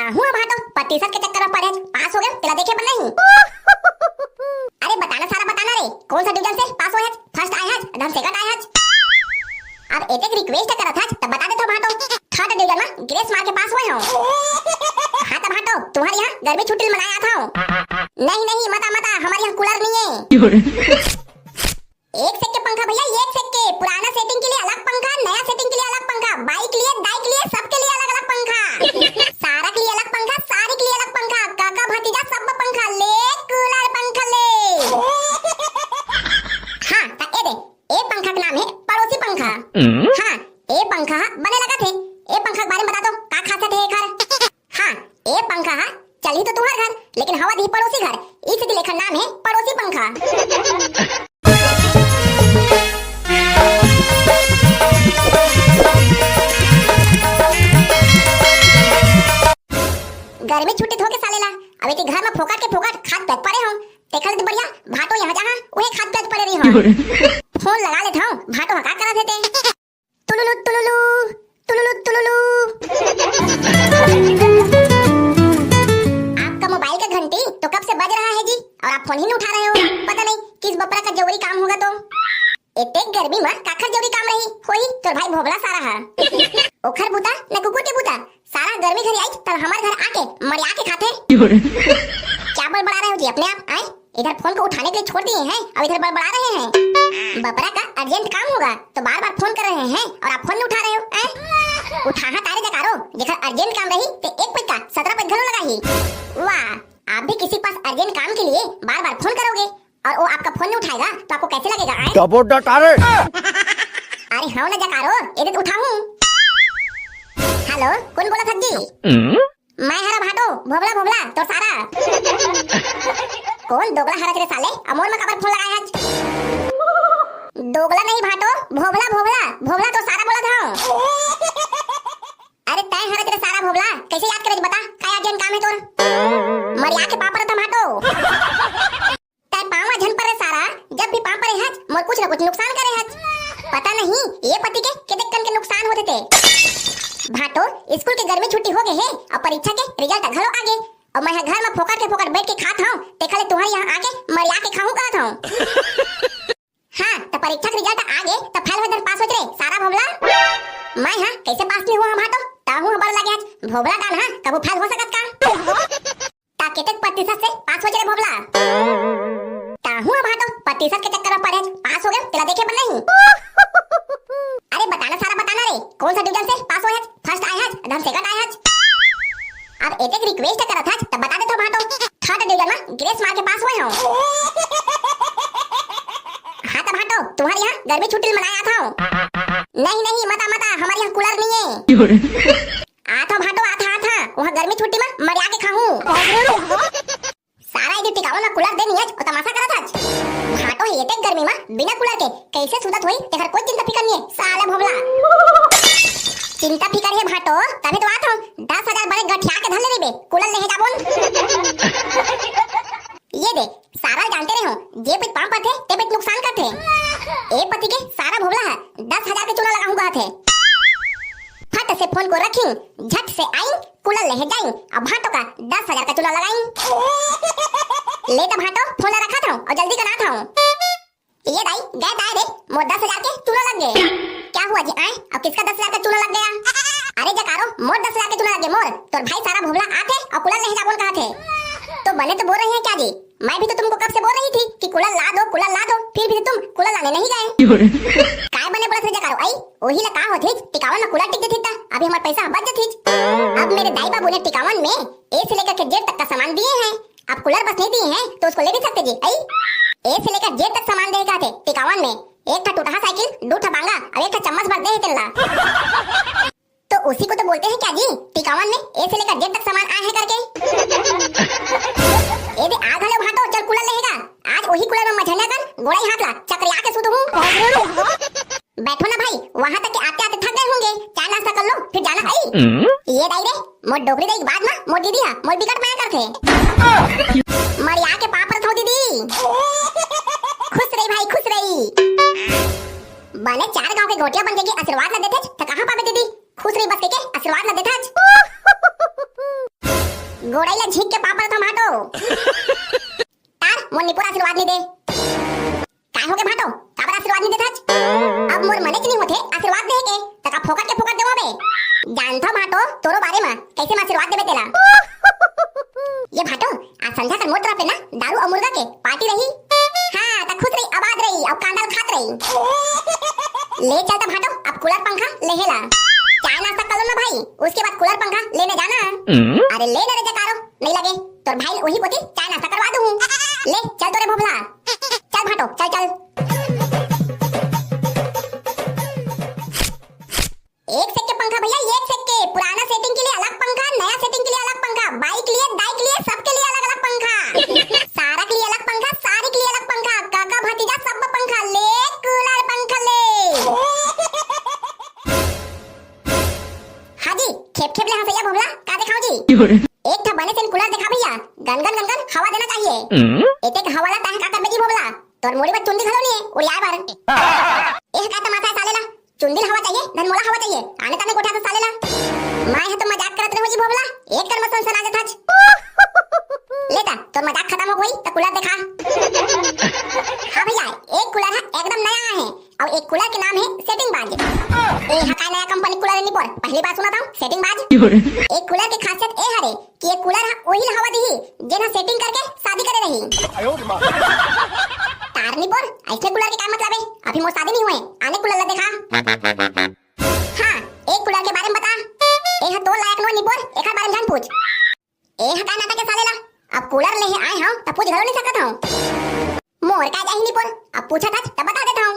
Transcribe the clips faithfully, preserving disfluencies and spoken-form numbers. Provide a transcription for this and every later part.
हुआ भाटो, प्रतिशत के चक्कर में पड़े, पास हो गए, तेला देखे बर नहीं। अरे बताना सारा, बताना रे, कौन सा डिवीजन से पास होए हच? फर्स्ट आए हच, धन सेकंड आए हच? अब एतेक रिक्वेस्ट करत हच, तब बता देथव भाटो, थर्ड डिवीजन में ग्रेस मार के पास होए हूँ। हाँ तो भाटो, तुम्हारे यहाँ गर्मी छुट्टी मनाए आत हूँ। नहीं नहीं, मता मता, हमारे यहाँ कूलर नहीं है। एक सेक के पंखा भैया, एक सेक के। पुराना सेटिंग के लिए अलग पंखा, नया सेटिंग के लिए अलग पंखा, बाई के लिए, दाई के लिए, सबके लिए अलग अलग पंखा। सारा के लिए अलग पंखा, सारी के लिए अलग पंखा, काका भतीजा सब पंखा ले, कूलर पंखा ले। हाँ, त ए दे, ए पंखा के नाम है पड़ोसी पंखा। हाँ, ए पंखा बने लगत है। ए पंखा के बारे में बता दो, का खासियत है एकर? हाँ, ए पंखा हा चलही तो तुहर घर, लेकिन हवा दिही पड़ोसी घर, इसीलिए एखर नाम है पड़ोसी पंखा। गर्मी छुट्टी होके साले ला, अब एती घर में फोकट के फोकट खात पियत पड़े हो, तेखर ले बढ़िया भाटो यहाँ जहाँ उहे खात पियत पड़े रही हो। फोन लगा लेत हूँ, भाटो हा का करत हे ते? तुलुलु, तुलुलु, तुलुलु, तुलुलु। आपका मोबाइल का घंटी तो कब से बज रहा है जी, और आप फोन ही नहीं उठा रहे हो। पता नहीं किस बपरा का जरूरी काम होगा तो। एते गर्मी में काखर जरूरी काम रही होही तोर भाई भोभला सारा हा। ओखर बूता न कुकुर के बूता, सारा गर्मी घरी आई तब हमारे घर आके मरिया के खाते। क्या बड़बड़ा रहे हो जी अपने आप, आए? इधर फोन को उठाने के लिए छोड़ दिए हैं, अब इधर बड़बड़ा रहे हैं। बपरा का अर्जेंट काम होगा तो बार बार फोन कर रहे हैं और आप फोन नहीं उठा रहे हो, हैं? उठाहा तारे जकारो, जेकर अर्जेंट काम रही ते एक पैसा सत्रह पैसा घलो लगाही। वाह, आप भी किसी के पास अर्जेंट काम के लिए बार बार फोन करोगे और वो आपका फोन नहीं उठाएगा तो आपको कैसे लगेगा, आए? डबो डटारे। अरे हाँ ना जकारो, ये तो उठाऊं। हेलो, कौन बोला था जी? मैं हरा भाटो, भोभला भोभला, तोर सारा। कौन दोगला हरच रे साले? अमोर में काबर फोन लगाए हच? दोगला नहीं भाटो, भोभला भोभला, भोभला तोर सारा बोलत हूँ। अरे तय हरच रे सारा भोभला, कैसे याद करे बता? का अर्जेंट काम है तोर? मरिया के पापड़ था भाटो। तै पाँव झन परे सारा, जब भी पाँव परे हच, मोर कुछ न कुछ नुकसान करे हच। पता नहीं, ये पति के केतेक कन के नुकसान होथे ते। भाटो, स्कूल के गर्मी छुट्टी हो गए हे, और परीक्षा के रिजल्ट घलो आ गे, और मैं ह घर में फोकट के फोकट बैठ के खात हूँ, तेखर ले तुम्हारे यहाँ आके मरिया के खाहूँ कहत हूँ। हाँ, तो परीक्षा के रिजल्ट आ गे, तो फेल होए धन पास होत रे, सारा भोभला। मैं ह कैसे पास नहीं हुआ हूँ भाटो, ताहू ह बड़ लगे हच, भोभला दान ह, कभू फेल हो सकत का? ता केतेक प्रतिशत से पास होच रे भोभला? ताहू ह भाटो, प्रतिशत के चक्कर में पड़े हच, पास हो गए, तेला देखे बर नहीं। अरे बताना सारा, बताना रे, कौन सा डिवीजन से पास होए हच? फर्स्ट आए हच, धन सेकंड आए हच? अब एतेक रिक्वेस्ट करत हच, तब बता देथव भाटो, थर्ड डिवीजन में ग्रेस मार के पास होए हूँ। हाँ तो भाटो, तुम्हारे यहाँ गर्मी छुट्टी मनाए आत हूँ। नहीं नहीं, मता मता, हमारे यहाँ कूलर नहीं है। आथा भाटो, आथा, आथा, वहाँ गर्मी छुट्टी में मरिया के खाहूँ। सारा इधर टिकावन में कूलर दे नहीं है, वो तमाशा करत हच। भाटो है ये गर्मी में बिना कूलर के कैसे सुतत होई, तेकर कोई चिंता फिकर नहीं है, साला भोभला। चिंता फिकर है भाटो, तभी तो आथा, दस हजार बड़े गठिया के धर ले रे बे, कूलर ले हे जाबोन। ये दे, सारा जानते रहे हो, जे पइत पाँव पड़थे, ते पइत नुकसान करथे। ए पति के सारा भोभला ह दस हजार के चूना लगाहूं कहत हे। फट से फोन को रखी, झट से आई, कूलर लेहे जाई, अब भाटो का दस हजार का चूना लगाई। ले त भाटो, फोन ला रखत हूँ और जल्दी करात हूँ। ये दाई, गए दाए रे, मोर दस हजार के चूना लग गए। क्या हुआ जी, आए? अब किसका दस हजार का चूना लग गया? अरे जकारो, मोर दस हजार के चूना लग गए मोर। तोर भाई सारा भोभला आथे और कूलर लेहे जाबोन कहत हे। तो बने तो बोल रही हैं क्या जी? मैं भी तो तुमको कब से बोल रही थी कि कूलर ला दो, कूलर ला दो, फिर भी तुम कूलर लाने नहीं गए। काय बने बोलत रे जकारो, आई? ओही ला का होथिस, टिकावन में कूलर टिक जथिस त अभी हमार पैसा बच जथिस। अब मेरे दाई बाबू ने टिकावन में ए से लेकर के जेड तक का सामान दिए हैं, अब कूलर बस नहीं दिए हैं तो उसको ले भी सकते जी, आई? ए से लेकर जेड तक सामान दे कहत हे टिकावन में, एक ठा टूटहा साइकिल, दू ठा बांगा और एक ठा चम्मच भर दे हे तेला। तो उसी को तो बोलते हैं क्या जी, टिकावन में ए से लेकर जेड तक सामान आए हैं करके। ए दे, आ घलो भाटो, चल कूलर लेहेगा। आज वही कूलर में मझंडा कर गोड़ाई हाथ ला चकरिया के सुत हूँ। बैठो ना भाई, वहाँ तक के आते आते थक गए होंगे, चाय नाश्ता कर लो, फिर जाना है। ये दाई रे, मोर डोकरी दाई के बाद में मोर दीदी हा मोर बिकट मया करथे। मरिया के पाँव परत हूँ दीदी। खुश रही भाई, खुश रही। बने चार गांव के गोटिया बन के आशीर्वाद ला देथे, त कहाँ पाबे दीदी? खुश रही बस के, के आशीर्वाद ला देथे। गोड़ई ला झींक के पाँव परत हंव भाटो। तार मोर निपोर आशीर्वाद नइ दे। काय होगे भाटो, काबर आशीर्वाद नइ देथच? अब मोर मनेच नइ होथे आशीर्वाद देहे के, त का फोकट के फोकट देवो बे? जानथंव भाटो, तोरो बारे म, कइसे म आशीर्वाद देबे तेला। ये भाटो, आज संझा कन मोर तरफ ले ना दारू अउ मुर्गा के पार्टी रही। हाँ, त खुश रही, आबाद रही, अउ कांदा ल खात रही। ले चल त भाटो, अब कूलर पंखा लेहे ला। चाय नाश्ता कर लो ना भाई, उसके बाद कूलर पंखा लेने जाना। अरे ले ना रे जकारो, नइ लगे, तोर भाई ल उही कोती चाय नाश्ता करवा दूहूं। ले चल तो रे भोभला, चल भाटो, चल चल। एक सेक के पंखा भैया, एक सेक के। पुराना सेटिंग के लिए अलग पंखा, नया सेटिंग के लिए अलग पंखा, बाई के लिए, दाई के लिए, सबके लिए अलग अलग पंखा। सारा के लिए अलग पंखा, सारी के लिए अलग पंखा, काका भतीजा सब बर पंखा। ले कूलर पंखा ले। हाँ जी, खेप खेप ले हंसइया भोभला, का देखाओं जी? एक ठा बने सेन कूलर देखा भैया, गनगन गनगन हवा देना चाहिए। एतेक हवा ला तैं का करबे जी भोभला, तोर मुड़ी म चुंदी घलो नइ हे उड़ियाए बर। एह का तमाशा हे साले ला, चुंदी ला हवा चाहिए, धन मोला हवा चाहिए, आने ताने गोठियाथस साले ला। मैं ह तो मजाक करत रहेंव जी भोभला, एक कर म सनसना देथच। ले त तोर मजाक खतम हो गे होही त कूलर देखा। हाँ भैया, एक कूलर ह एकदम नया आए हे, अउ एक कूलर के नाम हे सेटिंग बाज। ए ह काय नया कंपनी कूलर हे निपोर, पहली बार सुनत हंव सेटिंग बाज। एक कूलर के खासियत ए हरे कि ये कूलर ह ओही ला हवा दिही जेन ह सेटिंग करके शादी करे रही। तार निपोर, अइसने कूलर के का मतलब हे? अभी मोर शादी नइ होए, आने कूलर ला देखा। हाँ, एक कूलर के बारे म बता। ए ह तोर लायक नोहे निपोर, एखर बारे म झन पूछ। ए ह का नाटक हे साले ला? अब कूलर लेहे आए हंव, त पूछ घलो नइ सकत हंव। मोर का जाही निपोर, अब पूछत हच, त बता देत हंव।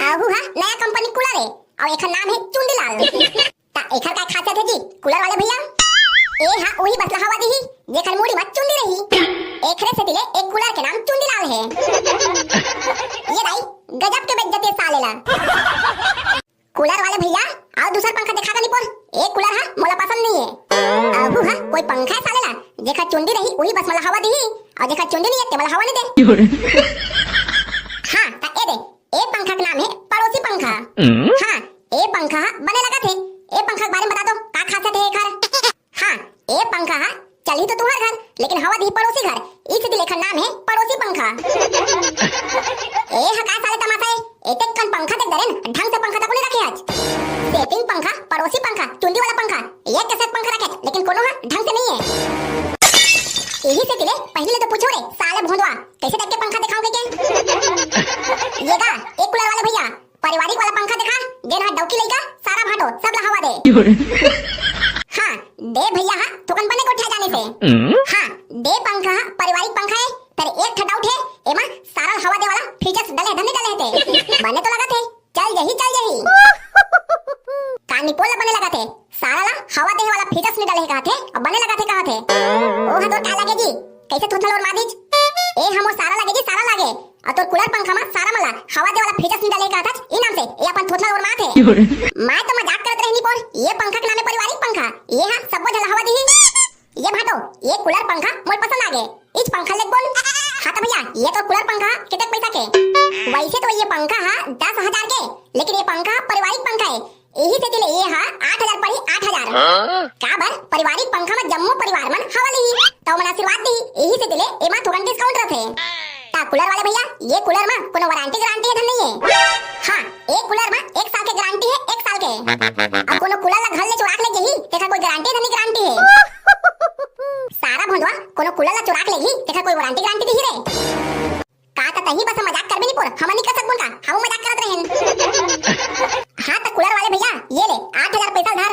अहू ह नया कंपनी कूलर हे, अउ एखर नाम हे चुंदीलाल। त एखर का खासियत हे जी, कूलर वाले भैया? ए ह उही बस ला हवा दिही, जेखर मुड़ी म चुंदी रही। एखरे सेती ले ए कूलर के नाम चुंदीलाल हे। ये दाई, गजब के बेइज्जती साले ला। कूलर वाले भैया, अउ दूसर पंखा देखा गा निपोर। ए कूलर ह मोला पसंद नइ हे। अहू ह कोई पंखा हे साले ला, जेखर चुंदी रही, उही बस मोला हवा दिही, अउ जेखर चुंदी नइ हे, ते मोला हवा नइ दे। हाँ, त ए दे, ए पंखा के नाम हे पड़ोसी पंखा। हाँ, ए पंखा ह बने लगत हे। ए पंखा के बारे म बता तो, का खासियत हे एखर? हाँ, ए पंखा ह चलही तो तुंहर घर, लेकिन हवा दिही पड़ोसी घर, इही सेती ले एखर नाम हे पड़ोसी पंखा। ए ह का साले तमाशा हे? एतेक कन पंखा देख डरेन, ढंग से पंखा तको नइ रखे हच। सेटिंग पंखा, पड़ोसी पंखा, चुंदी वाला पंखा, एक के सेट पंखा रखे हच, लेकिन कोनो ह ढंग से नइ हे। इही सेती ले पहिली ले तो पूछेंव रे साले भोंदवा, कइसे टाइप के पंखा देखाओं कहिके? ये गा, ए कूलर वाले भैया, पारिवारिक वाला पंखा देखा, जेन ह डौकी लइका, सारा भाटो, सब ला हवा दे। हाँ, दे भैया ह, थोकन बने गोठिया जानिस हे। हाँ, दे पंखा ह पारिवारिक पंखा हे, फेर एक ठा डाउट हे, एमा सारा ल हवा दे वाला फीचर्स डले हे धन नइ डले हे ते। बने तो लगत हे, चल जही, चल जही। का निपोर ला बने लगत हे, सारा ला हवा दे वाला फीचर्स नइ डले हे कहत हे, अउ बने लगत हे कहत हे। ओ ह तोर का लागे जी, कइसे थोथना लोर मार दिस? ए ह मोर सारा लागे जी, सारा लागे। अउ तोर कूलर पंखा म सारा मन ला हवा दे वाला फीचर्स नइ डले हे कहत हच, ई नाम से ए अपन थोथना लोर मारत हे। मैं तो मजाक करत रहेंव निपोर, ये पंखा के नाम हे पारिवारिक पंखा, ये ह सब्बो झन ला हवा दिही। ये भाटो, ये कूलर पंखा मोर पसंद आगे, इच पंखा लेगबोन। हाँ त भैया, ये तोर कूलर पंखा कतेक पइसा के? वइसे तो ये पंखा ह दस हजार के, लेकिन ये पंखा पारिवारिक पंखा हे, इही सेती ले ये ह आठ हजार पड़ही, आठ हजार। हाँ? काबर? पारिवारिक पंखा म जम्मो परिवार मन हवा लिही, त ओमन आशीर्वाद दिही, इही सेती ले एमा थोकन डिस्काउंट रथे। त कूलर वाले भैया, ये कूलर म कोनो वारंटी गारंटी हे धन नइ हे? हाँ, ए कूलर म एक साल के गारंटी हे, एक साल के। अब कोनो कूलर ला घर ले चोरा के ले जही, तेखर कोई गारंटी धन नइ गारंटी हे। सारा भोंदवा, कोनो कूलर ला चोरा के लेगही, तेखर कोई वारंटी गारंटी दिही रे? का त तहीं बस मजाक करबे निपोर, हमन नइ कर सकबोन का? हमू मजाक करत रहेन। हाँ त कूलर वाले भैया, ये ले, आठ हजार पइसा धर।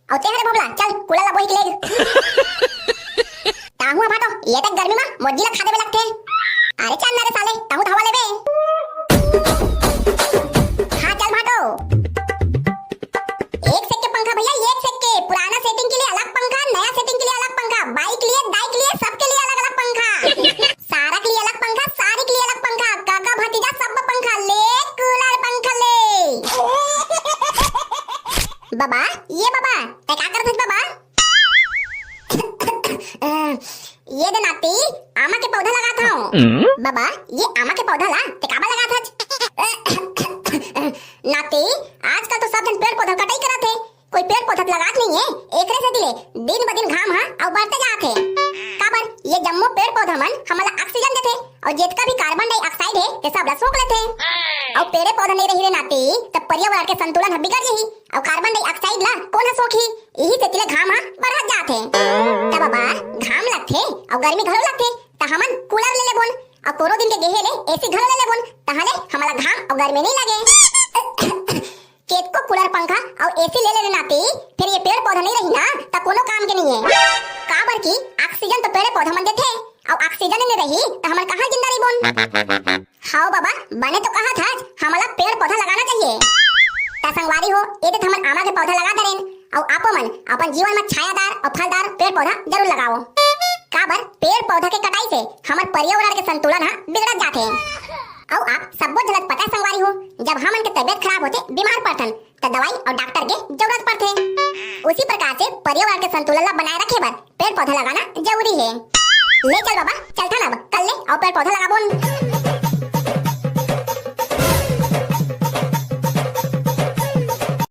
अउ ते हरे भोभला, चल, कूलर ला बोही के लेग। ताहू ह भाटो, ये तक गर्मी म मोर जी ला खा देबे लगथे। अरे चल ना रे साले, ताहू त हवा लेबे। हाँ, चल भाटो। एक सेक के पंखा भैया, एक सेक के। पुराना सेटिंग के लिए अलग पंखा, नया सेटिंग के लिए अलग पंखा, बाई के लिए, दाई के लिए, सबके लिए अलग-अलग पंखा। सारा के लिए अलग पंखा, सारी के लिए अलग पंखा, काका भतीजा सब पंखा, ले कूलर पंखा ले। बाबा, ये बाबा, तैं का करत हस बाबा? अ, ये दे नाती, आमा के पौधा लगात हंव। हम्म? बाबा, ये आमा के पौधा ला तैं काबर लगात हस? नाती, आजकल तो सब झन पेड़ पौधा कटाई करत हे, कोई पेड़ पौधा लगात नइ हे, एकरे सेती ले दिन ब दिन घाम ह अउ बढ़ते जात हे। काबर ये जम्मो पेड़ पौधा मन हमला ऑक्सीजन देथे अउ जेतका भी कार्बन डाइऑक्साइड हे, ये सब ला सोख लेथे। अउ पेड़े पौधा नइ रही रे नाती, त पर्यावरण के संतुलन ह बिगड़ जही अउ कार्बन डाइऑक्साइड ला कोन ह सोखही? इही सेती ले घाम ह बढ़त जात हे। त बाबा, घाम लगथे अउ गर्मी घलो लगथे, त हमन कूलर ले लेबोन अउ कोनो दिन के गेहे ले एसी घलो ले लेबोन, तहां ले हमला घाम अउ गर्मी नइ लगे। केतको कूलर, पंखा अउ एसी ले ले रे नाती, फेर ये पेड़ पौधा नइ रही ना, त कोनो काम के नइ हे। काबर कि ऑक्सीजन तो पेड़ पौधा मन देथे, अउ ऑक्सीजन नइ रही, त हमन कहां जिंदा रहिबोन? हाव बाबा, बने तो कहत हस, हमला पेड़ पौधा लगाना चाहिए। त संगवारी हो, ए दे हमन आमा के पौधा लगा दरेन, अउ आपो मन अपन जीवन म छायादार अउ फलदार पेड़ पौधा जरूर लगाओ। काबर पेड़ पौधा के कटाई से हमर पर्यावरण के संतुलन ह बिगड़त जाथे। अउ आप सब्बो झन ल पता हे संगवारी हो, जब हमन के तबीयत खराब होथे, बीमार पड़थन, त दवाई अउ डॉक्टर के जरूरत पड़थे। उसी प्रकार से पर्यावरण के संतुलन ला बनाए रखे बर पेड़ पौधा लगाना जरूरी हे। ले चल बाबा, चलथन अब, कल ले अउ पेड़ पौधा लगाबोन।